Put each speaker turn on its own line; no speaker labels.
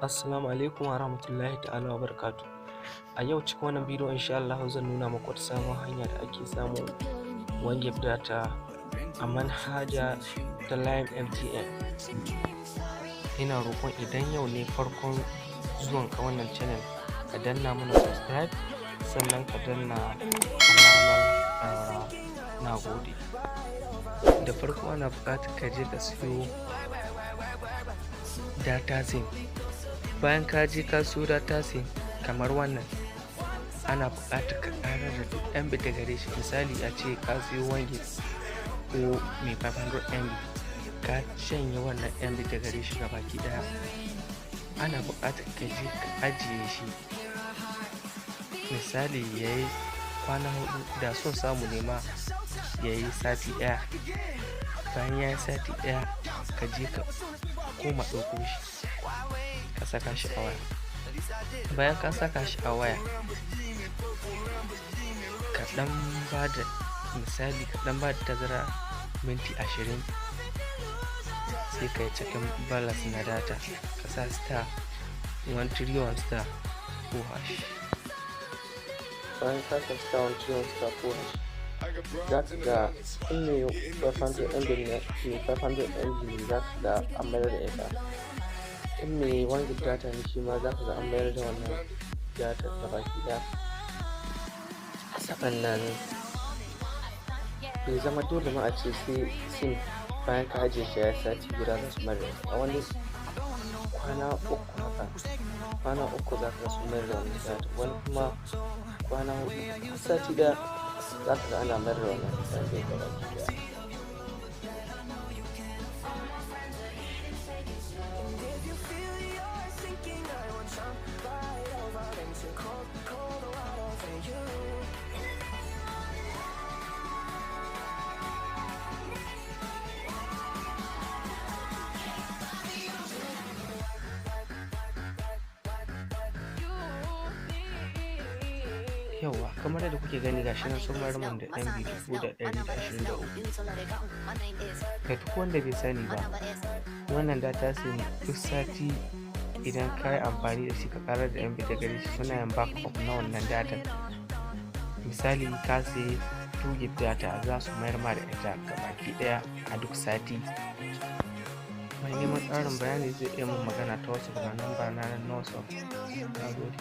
Assalamu alaikum wa rahmatullahi ta'ala wa barakatuh. A yau cikin wannan bidiyo, insha Allah, zan nuna muku wata sabon hanya da ake samun 1 gig data a manhaja ta Line MTN. Ina roƙon idan yau ne farkon zuwan ka wannan channel, ka danna mana subscribe, sannan ka danna alamar ƙararrawa. Na gode. Da farko ana buƙatar ka je ka siyo data SIM. Bayan ka je ka siyo data SIM kamar wannan, ana buƙatar ka ƙarar da duk MB da gare shi. Misali, a ce ka siyo 1 gig ko mai 500 MB, ka shanye wannan MB da gare shi gabaki ɗaya. Ana buƙatar ka je ka ajiye shi, misali ya yi kwana 4, da son samu ne ma ya yi sati ɗaya. Bayan ya yi sati ɗaya, ka je ka koma ɗauko shi, ka saka shi a waya. Bayan ka saka shi a waya, ka ɗan ba da misali, ka ɗan ba da tazara minti 20, sai ka yi checking balance na data, ka sa *131*4#. Bayan ka sa *131*4#, za ka ga in mai 500 MB ne, mai 500 MB ne, za ka ga an mayar da ita. In mai 1 gig data ne, shi ma za ka ga an mayar da wannan data gabaki ɗaya. Sa'annan bai zama dole ma a ce sai sim bayan ka ajiye shi ya yi sati guda za su mayar da ita. A wani kwana 3 haka, kwana 3 za ka ga sun mayar da wannan data, wani kuma kwana 4, har sati ɗaya za ka ga ana mayar da wannan data gabaki ɗaya. Yauwa, kamar yadda kuke gani, gashi nan sun mayar mun da MB 123. Ga duk wanda bai sani ba, wannan data SIM, duk sati idan ka yi amfani da shi ka ƙarar da MB da gare shi, suna yin backup na wannan data. Misali, ka sayi 2 gig data, za su mayar ma da ita gabaki ɗaya a duk sati. Mai neman ƙarin bayani zai iya mun magana ta WhatsApp, ga namba na nan na WhatsApp. Na gode.